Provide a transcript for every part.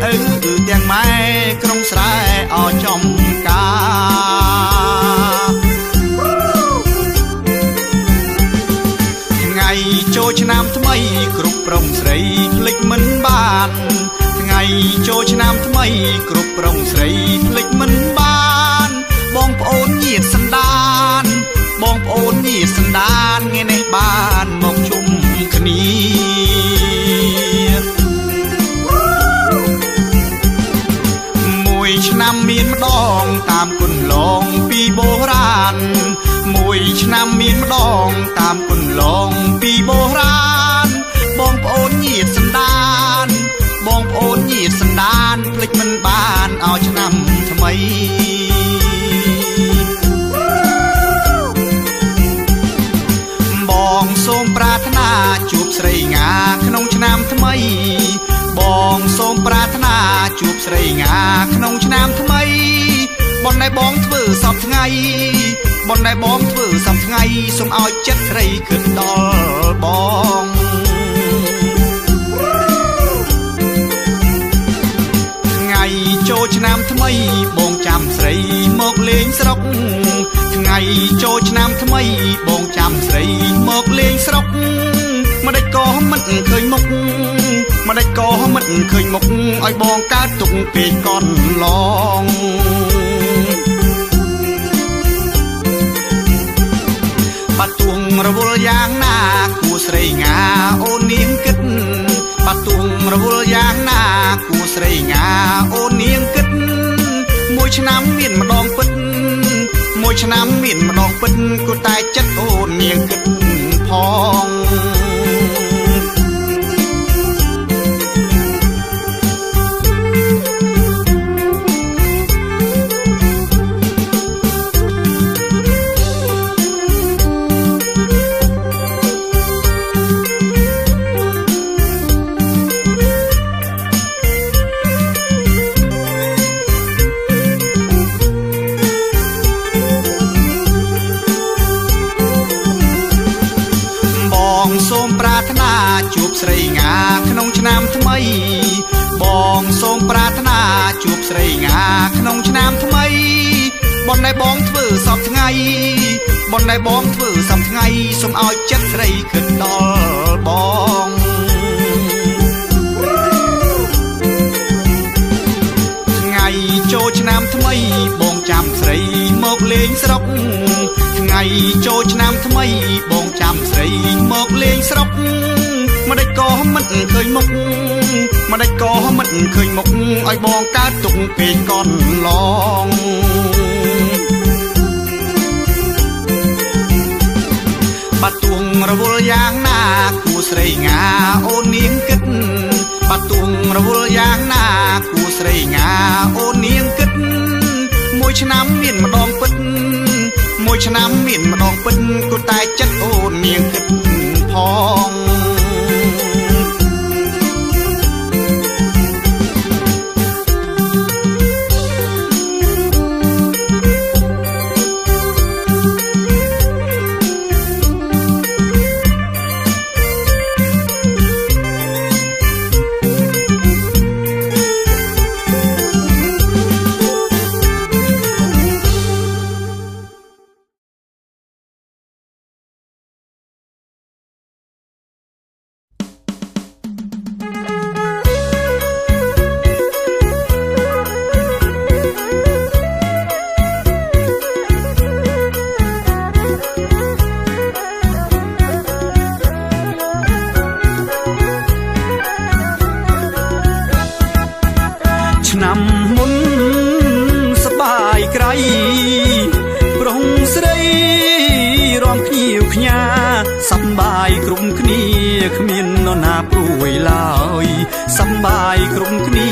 ឪទាំងម៉ែក្រុងស្រែអចំការថ្ងៃចូលឆ្នាំថ្មីគ្រប់ប្រុងស្រីភ្លេចមិនបានថ្ងៃចូលឆ្នាំថ្មីគ្រប់ប្រុងស្រីភ្លេចមិនបានបងប្អូនញាតិសន្តានបងប្អូនញាតិសន្តានថ្ងៃនេះបានមកជុំគ្នាមួយឆ្នាំមានម្ដងតាមគុណឡងពីបុរាណមួយឆ្នាំមានម្ដងតាមគុណឡងពីបុរាណបងប្អូនញាតិសន្តានបងប្អូនញាតិសន្តានភ្លេចមិនបានឲ្យឆ្នាំថ្មីបងសូមប្រាថ្នាជួបស្រីងាក្នុងឆ្នាំថ្មីបងសូមប្រាថ្នាជួបស្រីងាក្នុងឆ្នាំថ្មីប៉ុន្តែបងធ្វើសពថ្ងៃប៉ុន្តែបងធ្វើសពថ្ងៃសូមឲ្យចិត្តស្រីគិតដល់បងថ្ងៃចូលឆ្នាំថ្មីបងចាំស្រីមកលេងស្រុកថ្ងៃចូលឆ្នាំថ្មីបងចាំស្រីមកលេងស្រុកម្ដេចក៏មិនឃើញមុខម្ដេចក៏មិនឃើញមុខឲ្យបងកើតទុកពេកកន្លងបាត់ទួងរវល់យ៉ាងណាគួស្រីងាអូននាងគិតបាត់ទួងរវល់យ៉ាងណាគួស្រីងាអូននាងគិតមួយឆ្នាំមានម្ដងពិតមួយឆ្នាំមានម្ដងពិតគួតែចិត្តអូននាងគិតផងសូមប្រាថ្នាជួបស្រីងាក្នុងឆ្នាំថ្មីបងសូមប្រាថ្នាជួបស្រីងាក្នុងឆ្នាំថ្មីប៉ុន្តែបងធ្វើសពថ្ងៃប៉ុន្តែបងធ្វើសពថ្ងៃសូមឲ្យចិត្តស្រីគិតដល់បងថ្ងៃចូលឆ្នាំថ្មីបងចាំស្រីមកលេងស្រុកថ្ងៃចូលឆ្នាំថ្មីបងចាំស្រីមកលេងស្រុកម្ដេចក៏មិនឃើញមុខម្ដេចក៏មិនឃើញមុខឲ្យបងកើតទុកពេកកន្លងបាត់ទួងរវល់យ៉ាងណាគួស្រីងាអូននាងគិតបាត់ទួងរវល់យ៉ាងណាគួស្រីងាអូននាងគិតមួយឆ្នាំមានម្ដងពិតមួយឆ្នាំមានម្ដងពិតគួតែចិត្តអូននាងគិតផងឆ្នាំមុនសបាយក្រៃប្រុងស្រីរំភ្ញៀវខ្ញាសប្បាយគ្រប់គ្នាគ្មាននរណាព្រួយឡើយសប្បាយគ្រប់គ្នា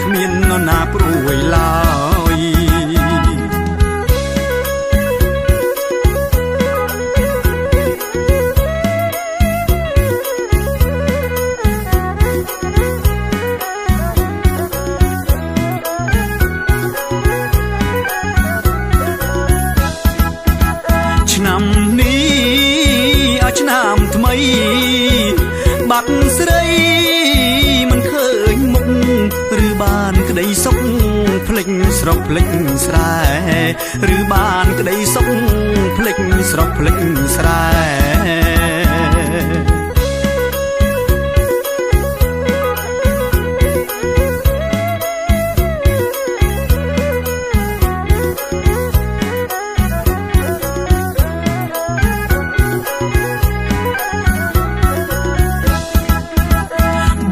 គ្មាននរណាព្រួយឡើយឆ្នាំនេះឲ្យឆ្នាំថ្មីបាត់ស្រីមិនឃើញមុខឬបា ស្រុកភ្លេចស្រែឬបានក្តីសុខភ្លេចស្រុកភ្លេចស្រែ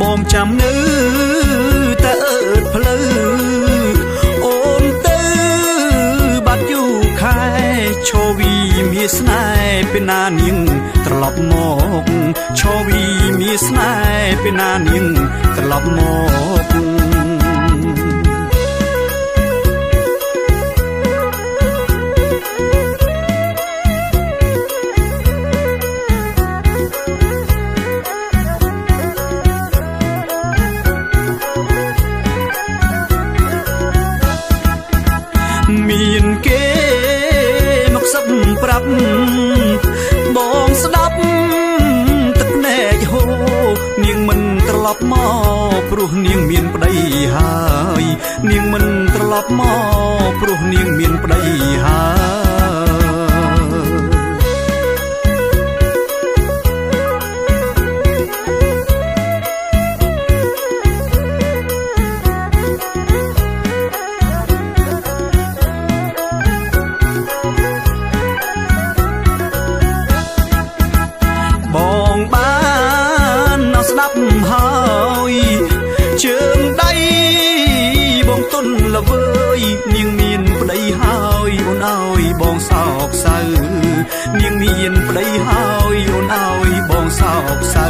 បងចាំនៅតែអើតផ្លូវអូនទៅបាត់យូរខែឈវីមានស្នេហ៍ពេលណានាងត្រឡប់មកឈវីមានស្នេហ៍ពេលណានាងត្រឡប់មកមានគេមកសឹបប្រាប់បងស្ដាប់ទឹកភ្នែកហូរនាងមិនត្រឡប់មកព្រោះនាងមានប្តីហើយនាងមិនត្រឡប់មកព្រោះនាងមានប្តីហើយបងបានស្ដាប់ហើយជើងដៃបងទុនល្វើយនាងមានប្តីហើយអូនអើយបងសោកសៅនាងមានប្តីហើយអូនអើយបងសោកសៅ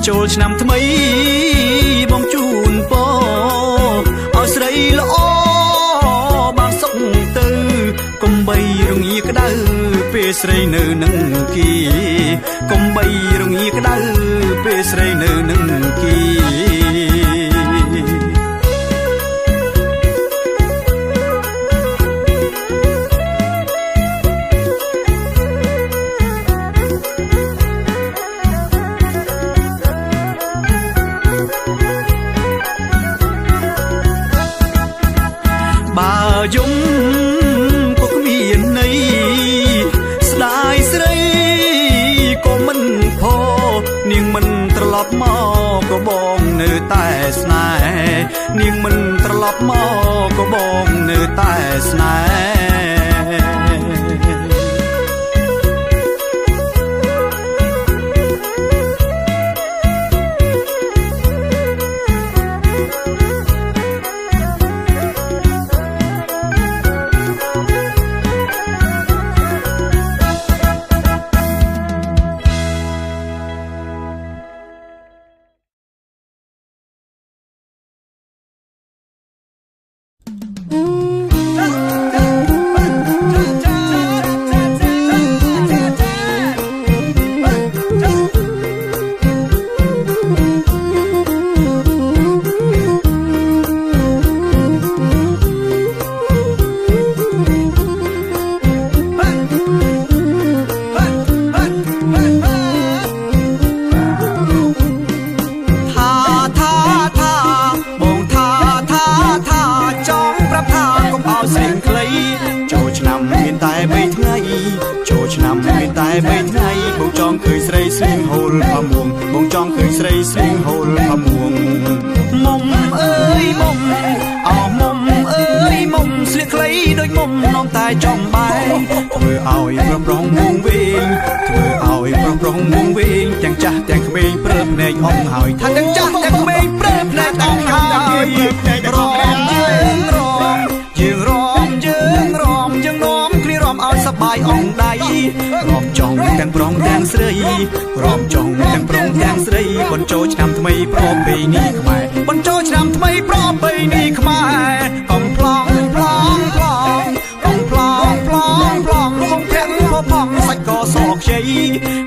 ចូលឆ្នាំថ្មីបងជូនពរឲ្យស្រីល្អបានសុខទៅកុំបីរងាក្តៅពេលស្រីនៅនឹងគេកុំបីរងាក្តៅពេលស្រីនៅនឹងគេបើយំក៏គ្មានន័យស្ដាយស្រីក៏មិនផនាងមិនត្រឡប់មកក៏បងនៅតែស្នេហ៍នាងមិនត្រឡប់មកក៏បងនៅតែស្នេហ៍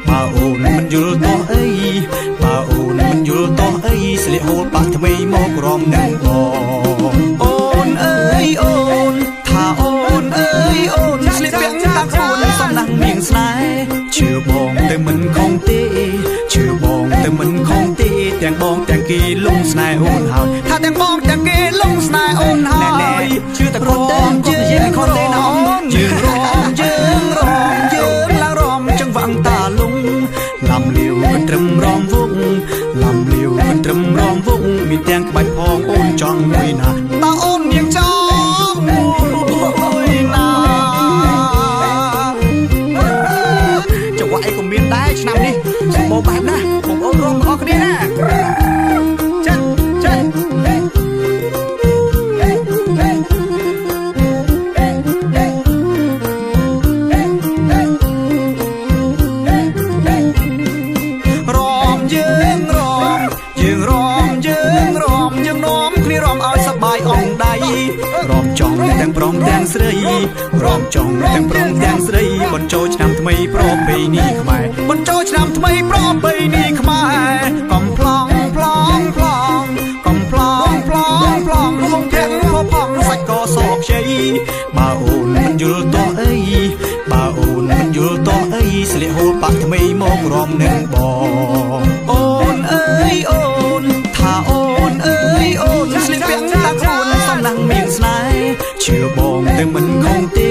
បើអូនមិនយល់តោះអីបើអូនមិនយល់តោះអីស្លៀក ហូលបាក់ថ្មីមករំនឹងបងអូនអើយអូនថាអូនអើយអូនស្លៀកពាក់តាមខ្លួនសំណាស់នាងស្នេហ៍ជឿបងទៅមិនខំទេជឿបងទៅមិនខំទេទាំងបងទាំងគេលងស្នេហ៍អូនហើយថាទាំងបងទាំងគេលងស្នេហ៍អូនហើយជឿតែគាត់ទេគាត់និយាយមិនខុសទេណាអូនយើងរំយើងរំយើងឡើងរំចង្វាក់តាលងឡាំលាវក៏ត្រឹមរំវងឡាំលាវក៏ត្រឹមរំវងមានទាំងក្បាច់ផងអូនចង់មួយណាតើអូននាងចង់មួយណាចង្វាក់អីក៏មានដែរឆ្នាំនេះសម្បូរបែបណាស់បងប្អូនរំទាំងអស់គ្នាណាចិត្តចិត្តរំយើងរំយើងរំយើងរំយើងនាំគ្នារំឲ្យសប្បាយអង្គដៃរំចង់ទាំងប្រុងទាំងស្រីរំចង់ទាំងប្រុងទាំងស្រីបញ្ចូលឆ្នាំថ្មីប្រពៃណីខ្មែរបញ្ចូលឆ្នាំថ្មីប្រពៃណីខ្មែរកំប្លង់ប្លង់ប្លង់កំប្លង់ប្លង់ប្លង់រងទាំងផងសាច់កសខ្ចីបើអូនមិនយល់តោះអីបើអូនមិនយល់តោះអីស្លៀកហូលបាក់ថ្មីមករំនឹងបងអូនអើយអូនថាអូនអើយអូនស្លៀកពាក់តាមខ្លួនសំណាស់មានស្នេហ៍ជឿបងទៅមិនខំទេ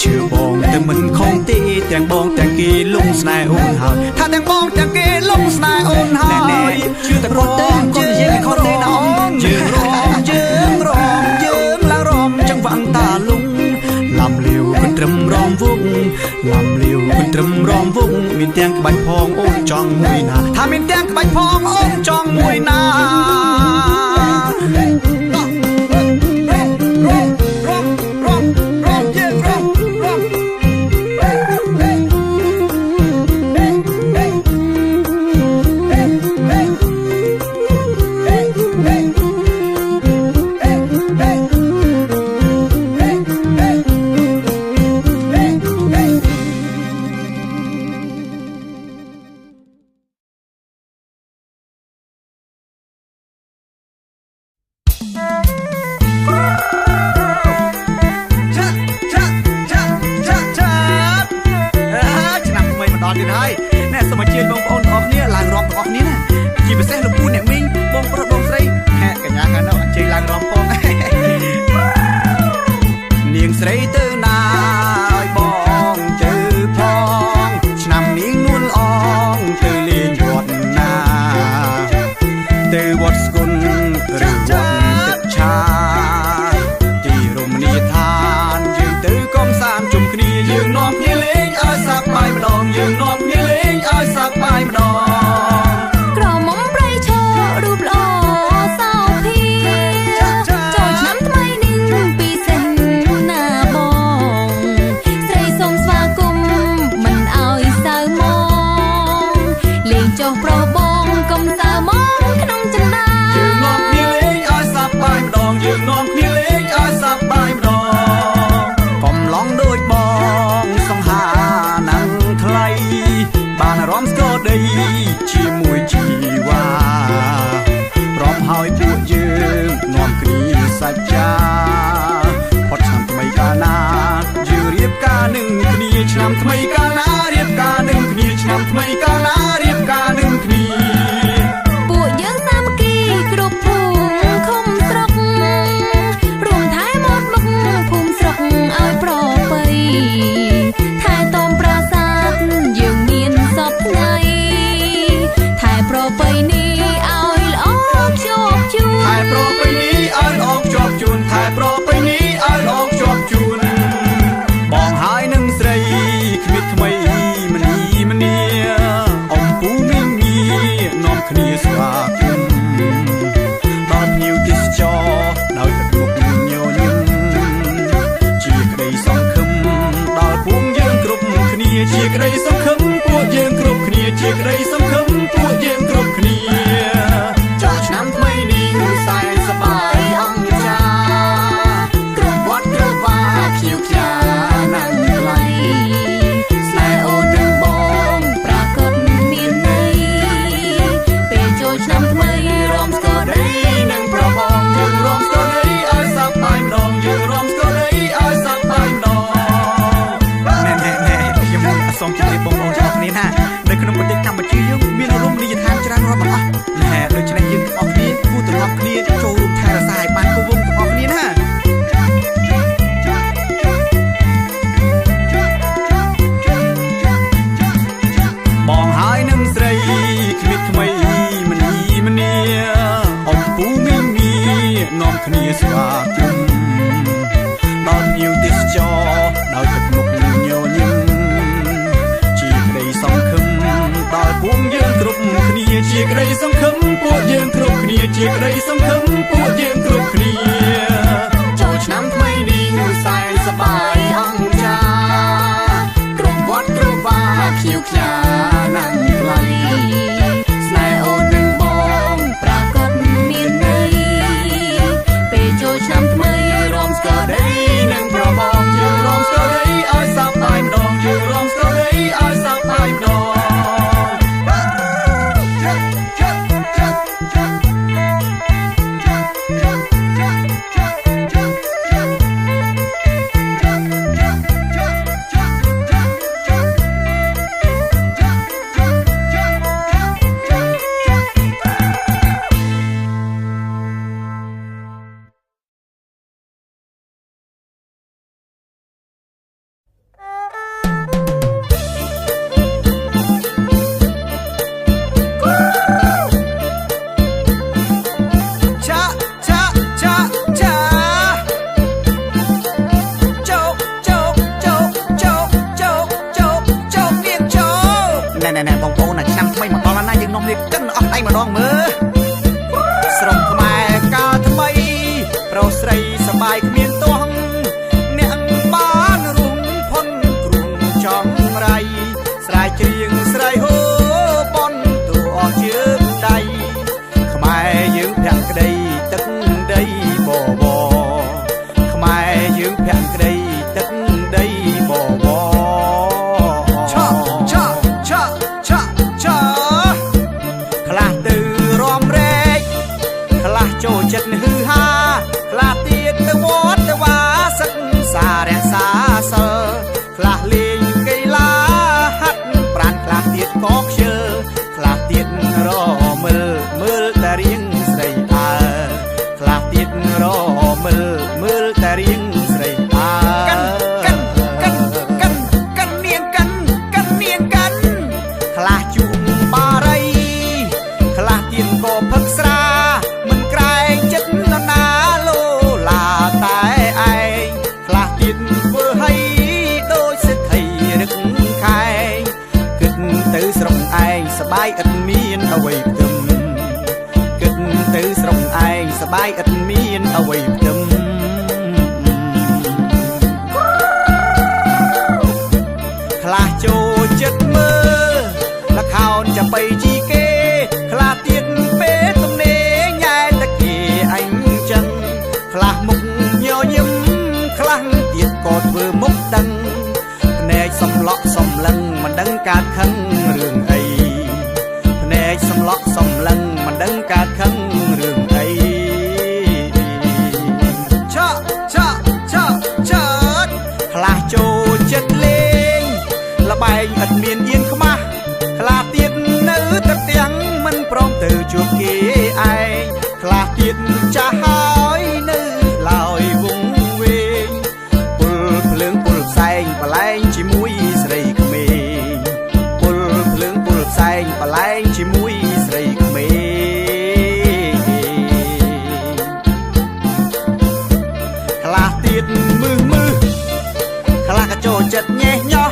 ជឿបងទៅមិនខំទេទាំងបងទាំងគេលងស្នេហ៍អូនហើយថាទាំងបងទាំងគេលងស្នេហ៍អូនហើយជឿតែគាត់ទេគាត់និយាយមិនខុសទេណាអូនយើងរំយើងរំយើងឡើងរំចង្វាក់តាលងឡាំលាវក៏ត្រឹមរំវងឡាំលាវក៏ត្រឹមរំវងមានទាំងក្បាច់ផងអូនចង់មួយណាថាមានទាំងក្បាច់ផងអូនចង់មួយណាជាមួយជីវ៉ារំហើយពួកយើងនាំគ្នាសច្ចាផុតឆ្នាំថ្មីកាលណាយើងរៀបការនឹងគ្នាឆ្នាំថ្មីកាលណារៀបការនឹងគ្នាឆ្នាំថ្មីកាលណារៀបការនឹងគ្នាពួកយើងសាមគ្គីគ្រប់ភូមិឃុំស្រុករួមថែមត់មុខភូមិស្រុកឲ្យប្រពៃថែទាំប្រាសាទយើងមានសពថ្ងៃប្រពៃណីឲ្យល្អខ្ជាប់ជូនថែប្រពៃណីឲ្យល្អខ្ជាប់ជូនថែប្រពៃណីឲ្យល្អខ្ជាប់ជូនបងហើយនឹងស្រីគ្មានថ្មីមនីមនីអំពូមីមីនាំគ្នាស្វាគមន៍ដល់ភ្ញៀវទេសចរដោយទឹកមុខញញឹមជាក្តីសង្ឃឹមដល់ពួកយើងគ្រប់គ្នាជាក្តីសង្ឃឹមពួកយើងគ្រប់គ្នាជាក្តីសង្ឃឹមពួកយើងគ្រប់គ្នាចូលឆ្នាំថ្មីនេះសែនសប្បាយអង្គចាគ្រប់វត្តគ្រប់វាភ្ញៀវខ្យាណាំថ្លៃស្នេហ៍អូននឹងបងប្រាកដមានន័យពេលចូលឆ្នាំថ្មីរំស្គាល់ ក្នុងប្រទេសកម្ពុជាយើងមានរមណីយដ្ឋានច្រើនរាប់មិនអស់ណែដូច្នេះយើងទាំងអស់គ្នាគួរត្រឡប់គ្នាចូលរួមថែរក្សាឲ្យបានគង់វង្សទាំងអស់គ្នាណាបងហើយនឹងស្រីគ្មានថ្មីមនីមនីអ៊ំពូមីមីនាំគ្នាស្វាគមន៍ដល់ភ្ញៀវទេសចរដោយទឹកមុខញញឹមជាក្តីសង្ឃឹមដល់ពួកយើងគ្រប់គ្នាជាក្តីសង្ឃឹមពួកយើងគ្រប់គ្នាជាក្តីសង្ឃឹមពួកយើងគ្រប់គ្នាចូលឆ្នាំថ្មីនេះសែនសប្បាយអង្ចាគ្រប់វត្តគ្រប់វាខៀវខ្ញាណាំងថ្លៃស្នេហ៍អូននឹងបងប្រាកដមានន័យពេលចូលឆ្នាំថ្មីរំស្គាល់ដី នឹងប្របងយើងរំស្គាល់ដីឲ្យសប្បាយម្ដងយើងរំស្គាល់ដីឲ្យសប្បាយម្ដងឆាឆាឆាឆាជោកជោកជោកជោកជោកជោកជោកនាងជោកណែណែណែបងប្អូនណាឆ្នាំថ្មីមកដល់ហើយណាយើងនាំគ្នាកិនអស់ដៃម្ដងមើលស្រុកខ្មែរកាលថ្មីប្រុសស្រីសប្បាយគ្មានទាស់អ្នកបានរុំផុនគ្រងចង់រៃស្រែកច្រៀងស្រែកហូបនទូអស់ជើងដៃខ្មែរយើងភក្តីទឹកដីបវរខ្មែរយើងភក្តីទឹកដីបវរឆាឆាឆាឆាឆាខ្លះទៅរំរែកខ្លះចូលចិត្តហឺហាខ្លះទៀតទៅវត្តទៅវាសិក្សារក្សាសិលខ្លះលេងកីឡាហាត់ប្រានខ្លះទៀតក៏ខ្ជិលខ្លះទៀតរមិលមើលតែរៀងស្រីអើខ្លះទៀតរមិលមើលតែរៀងស្រីអើកិនកិនកិនកិនកិននាងកិនកិននាងកិនខ្លះជក់បារីខ្លះទៀតក៏ផឹកស្រាមិនក្រែងចិត្តនរណាលោឡាតែឯងខ្លះទៀតធ្វើឲ្យដូចសេដ្ឋីរឹកខែងគិតទៅស្រុកឯងសប្បាយឥតមានអ្វីផ្ទឹមគិតទៅស្រុកឯងសប្បាយឥតមានអ្វីផ្ទឹមខ្លះចូលចិត្តមើលល្ខោនចាំបីជីគេខ្លះទៀតពេលទំនេរញ៉ែតគេអញចឹងខ្លះមុខញញឹមខ្លះទៀតក៏ធ្វើមុខដឹងភ្នែកសំឡក់សំឡឹងមិនដឹងកើតខឹងរឿងអីភ្នែកសំឡក់សំឡឹងមិនដឹងកើតខឹងរឿងអីឆាឆាឆាឆាខ្លះចូលចិត្តលេងល្បែងឥតមានអៀនខ្មាស់ខ្លះទៀតនៅតែទាំងមិនព្រមទៅជួបគេឯងខ្លះទៀតចាស់ហើយនៅឡើយវងវែងពុលភ្លើងពុលផ្សែងបលែងជាមួយស្រីក្មេងពុលភ្លើងពុលផ្សែងបលែងជាមួយស្រីក្មេងខ្លះទៀតមឹសមឹសខ្លះក៏ចូលចិត្តញេះញោះ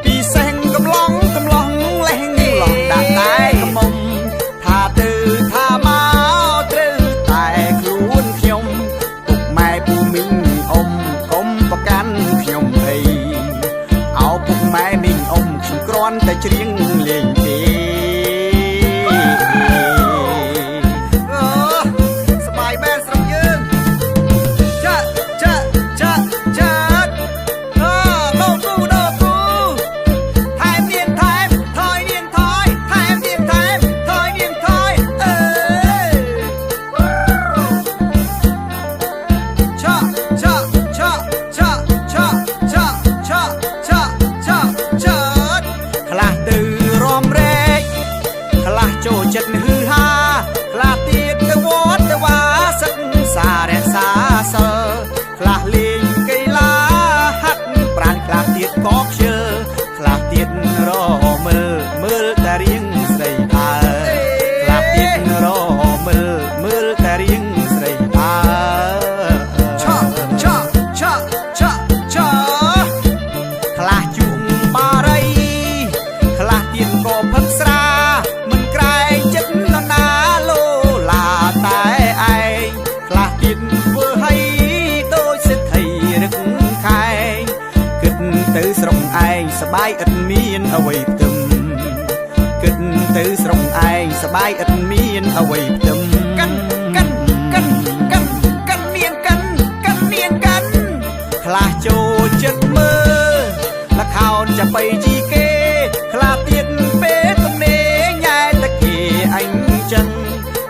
ពីសេះកំឡងកំឡងលេះឡងដាក់តែកំមុំថាទៅថាមកត្រូវតែខ្លួនខ្ញុំពុកម៉ែពូមីងអ៊ំកុំប្រកាន់ខ្ញុំអីអោពុកម៉ែមីងអ៊ំខ្ញុំគ្រាន់តែច្រៀងលេងទេអូសប្បាយមែនស្រុកយើងចាចាចាចាអើលោកពូដល់ពូថែមនាងថែមថយនាងថយថែមនាងថែមថយនាងថយអើឆាឆាឆាឆាឆាឆាឆាឆាឆាឆាខ្លះទៅរំរ ចូលចិត្តហឺហាខ្លះទៀតទៅវត្តទៅវាសិក្សារក្សាសិលខ្លះលេងកីឡាហាត់ប្រានខ្លះទៀតក៏ខ្ជិលខ្លះទៀតរមើលមើលតែរៀងស្រីដើរខ្លះទៀតរមើលមើលតែរៀងស្រីដើរ ឆឆឆឆឆ ខ្លះជុំបារីខ្លះទៀតក៏ផឹកស្រាមិនក្រែងចិត្តនរណាលោឡាតែឯងខ្លះទៀតធ្វើឲ្យដូចសេដ្ឋីរឹកខែងគិតទៅស្រុកឯងសបាយឥតមានអ្វីផ្ទឹមគិតទៅស្រុកឯងសបាយឥតមានអ្វីផ្ទឹម កិនកិនកិនកិនកិននាងកិនកិននាងកិន ខ្លះចូលចិត្តមើលល្ខោនចាបៃជីគេខ្លះទៀតពេលទំនេរញ៉ែតគេអញចឹង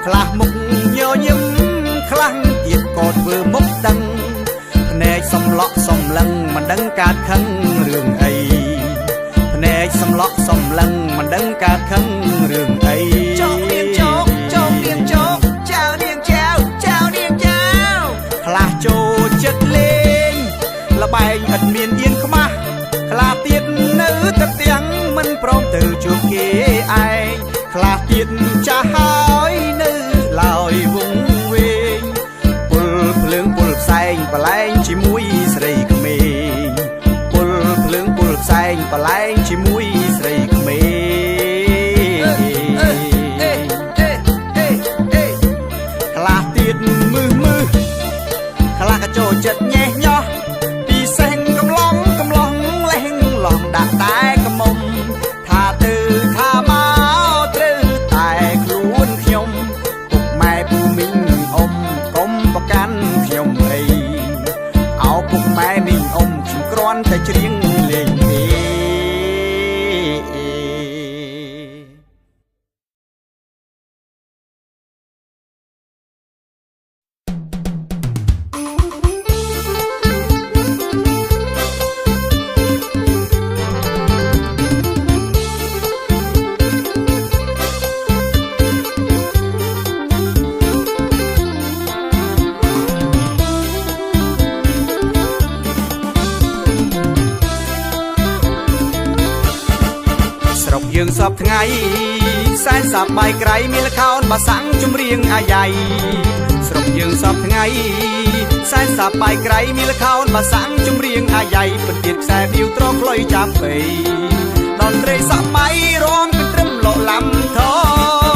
ខ្លះមុខញញឹមខ្លះទៀតក៏ធ្វើមុខដឹងភ្នែកសំឡក់សំឡឹងមិនដឹងកើតខឹងរឿងអីភ្នែកសំឡក់សំឡឹងមិនដឹងកើតខឹងរឿងអី ចោកនាងចោកចោកនាងចោកចៅនាងចៅចៅនាងចៅ ខ្លះចូលចិត្តលេងល្បែងឥតមានអៀនខ្មាស់ខ្លះទៀតនៅតែទាំងមិនព្រមទៅជួបគេឯងខ្លះទៀតចាស់ហើយនៅឡើយវងវែងពុលភ្លើងពុលផ្សែងបលែងជាមួយស្រីក្មេងពុលភ្លើងពុលផ្សែងបលែងជាមួយស្រីក្មេង អេអេអេអេអេ ខ្លះទៀតមឹសមឹសខ្លះក៏ចូលចិត្តញេះញោះពីសេះកំឡងកំឡងលេះឡងដាក់តែកមុំថាទៅថាមកត្រូវតែខ្លួនខ្ញុំពុកម៉ែពូមីងអ៊ំកុំប្រកាន់ខ្ញុំអីអោពុកម៉ែមីងអ៊ំខ្ញុំគ្រាន់តែច្រៀងលេងទេ ស្រុកយើងសពថ្ងៃសែនសប្បាយក្រៃមានល្ខោនបាសាំងចម្រៀងអាយ៉ៃស្រុកយើងសពថ្ងៃសែនសប្បាយក្រៃមានល្ខោនបាសាំងចម្រៀងអាយ៉ៃពិនទៀតខ្សែបៀវត្រខ្លុយចាប់ពៃតន្ត្រីសម័យរំកន្ត្រឹមលក់ឡាំថ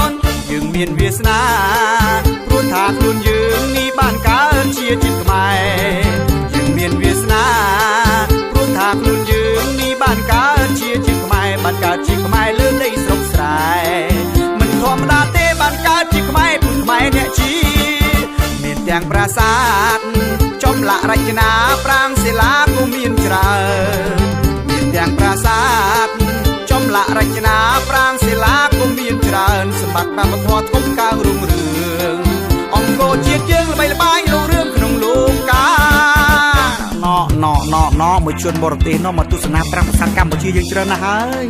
នយើងមានវាសនាព្រោះថាខ្លួនយើងនេះបានកើតជាជាតិខ្មែរយើងមានវាសនាព្រោះថាខ្លួនយើងនេះបានកើតជាជាតិខ្មែរបានកើតជាខ្មែរលើដីស្រុកស្រែមិនធម្មតាទេបានកើតជាខ្មែរពុទ្ធខ្មែរអ្នកជាមានទាំងប្រាសាទចំលាក់រចនាប្រាង្គសិលាក៏មានច្រើនមានទាំងប្រាសាទចំលាក់រចនាប្រាង្គសិលាក៏មានច្រើនសម្បត្តិវប្បធម៌ធំកើងរុងរឿងអង្គរជាតិយើងល្បីល្បាញរុងរឿងក្នុងលោកកាណណណណមួយជនបរទេសនោះមកទស្សនាប្រាសាទកម្ពុជាយើងច្រើនណាស់ហើយ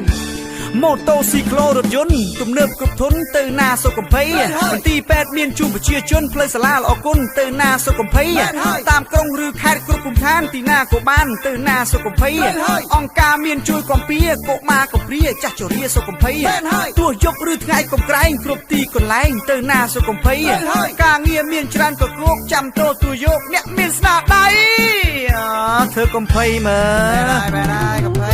ម៉ូតូស៊ីក្លូរថយន្តទំនើបគ្រប់ធនទៅណាសុកំភៃមន្ទីរពេទ្យមានជូនប្រជាជនផ្លូវសាលាល្អគុណទៅណាសុកំភៃតាមក្រុងឬខេត្តគ្រប់ភូមិឋានទីណាក៏បានទៅណាសុកំភៃអង្គការមានជួយកំពៀកុមារកំព្រាចាស់ជរាសុកំភៃទោះយប់ឬថ្ងៃកុំក្រែងគ្រប់ទីកន្លែងទៅណាសុកំភៃការងារមានច្រើនក៏គោកចាំតទួយកអ្នកមានស្នាដៃធ្វើកំភៃមើល មែនហើយកំភៃ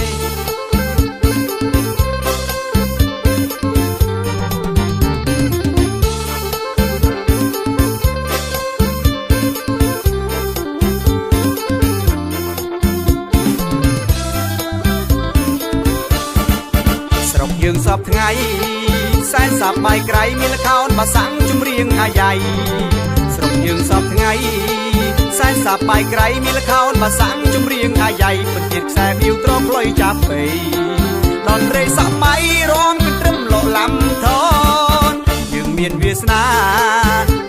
ស្រុកយើងសពថ្ងៃសែនសប្បាយក្រៃមានល្ខោនបាសាំងចម្រៀងអាយ៉ៃស្រុកយើងសពថ្ងៃសែនសប្បាយក្រៃមានល្ខោនបាសាំងចម្រៀងអាយ៉ៃពិនទៀតខ្សែបៀវត្រខ្លុយចាប់ពៃតន្ត្រីសម័យរំកន្ត្រឹមលក់ឡាំថនយើងមានវាសនា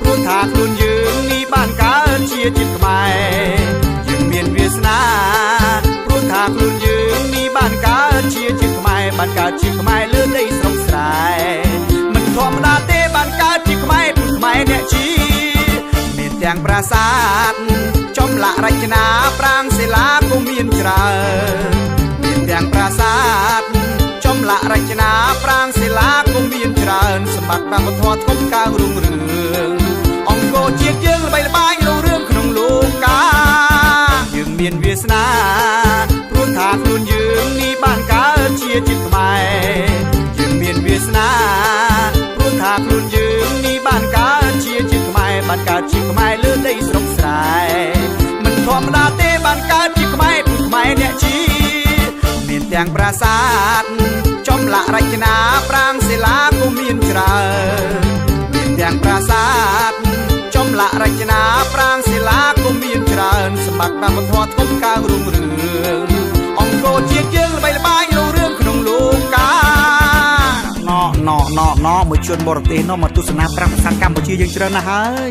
ព្រោះថាខ្លួនយើងនេះបានកើតជាជាតិខ្មែរយើងមានវាសនាព្រោះថាខ្លួនយើងនេះបានកើតជាជាតិខ្មែរបានកើតជាខ្មែរលើដីស្រុកស្រែមិនធម្មតា ប្រាសាទ ចម្លាក់រចនាប្រាង្គសិលាក៏មានច្រើន មានទាំងប្រាសាទ ចម្លាក់រចនាប្រាង្គសិលាក៏មានច្រើន សម្បត្តិវប្បធម៌ធំកើងរុងរឿង អង្គរជាតិយើងល្បីល្បាញរុងរឿងក្នុងលោកកា យើងមានវាសនា ព្រោះថាខ្លួនយើងនេះបានកើតជាជាតិខ្មែរ យើងមានវាសនា ព្រោះថាខ្លួនយើងនេះបានកើតជាជាតិខ្មែរ បានកើតជាខ្មែរលើដីស្រុកស្រែ មិនធម្មតាទេ បានកើតជាខ្មែរ ព្រោះខ្មែរអ្នកជា មានទាំងប្រាសាទ ចម្លាក់រចនាប្រាង្គសិលាក៏មានច្រើន មានទាំងប្រាសាទ ចម្លាក់រចនាប្រាង្គសិលាក៏មានច្រើន សម្បត្តិវប្បធម៌ធំកើងរុងរឿង អង្គរជាតិយើងល្បីល្បាញរុងរឿងក្នុងលោកកា ណណណណមួយជនបរទេសនោះមកទស្សនាប្រាសាទកម្ពុជាយើងច្រើនណាស់ហើយ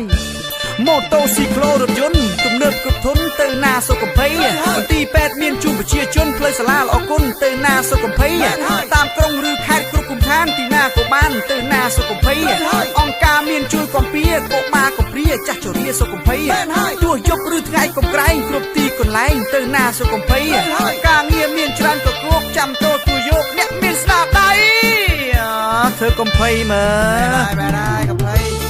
ម៉ូតូស៊ីក្លូរថយន្តទំនើបគ្រប់ធុន ទៅណាសុកំភៃ មន្ទីរពេទ្យមានជូនប្រជាជន ផ្លូវសាលាល្អគុណ ទៅណាសុកំភៃ តាមក្រុងឬខេត្តគ្រប់គុំឋាន ទីណាក៏បាន ទៅណាសុកំភៃ អង្គការមានជួយកំពៀកុមារកំព្រាចាស់ជរាសុកំភៃ ទោះយប់ឬថ្ងៃកុំក្រែង គ្រប់ទីកន្លែង ទៅណាសុកំភៃ ការងារមានច្រើនកគោក ចាំតទួយកអ្នកមានស្នាដៃ ធ្វើកំភៃមើល បែរហើយកំភៃ